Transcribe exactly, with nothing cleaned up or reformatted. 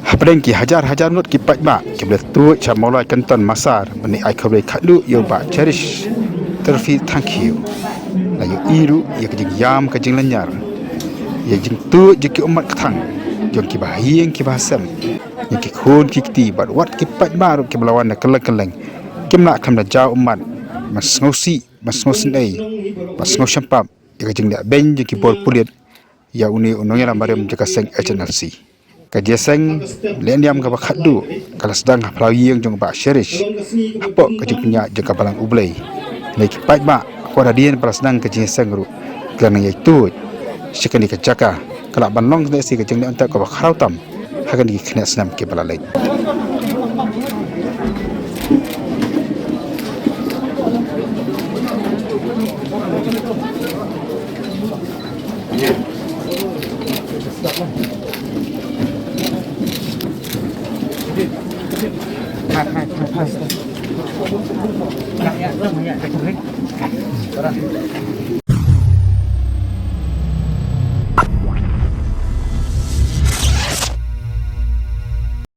Hapdeng ki hajar hajar ngut ki paidbah kiba la tuid sha Mawlai Kynton Massar ban ai khublei khatduh ïa u Bah Cherish Tyrfi Thangkhiew. La ïohi ruh ïa ka jingïam ka jinglynñiar, ïa ka jingtuid jong ki ummat kthang, jong kiba ha ïing kiba ha sem, jong ki khun ki kti bad wat ki paidbah ruh kiba la wan na kylleng kylleng, kim lah khlem da jaw ummat ban sngewsih, ban sngewsynei, ban sngewshempap ïa ka jingleh beiñ jong ki bor pulit ïa une u nongïalam barim jong ka seng H N R C. Ka jingïaseng lehniam kaba khatduh ka la sdang ha phyllaw ïing jong u Bah Cherish, hapoh ka jingpynïaid jong ka Balang U Blei. Lei ki paidbah kwah hadien ba la sdang ka jingïaseng ruh ki la nang ïai tuid sha kane ka jaka, ka lah ban long lehse ka jingleh untep kaba khraw tam ha kine ki khyndiat snem kiba la leit.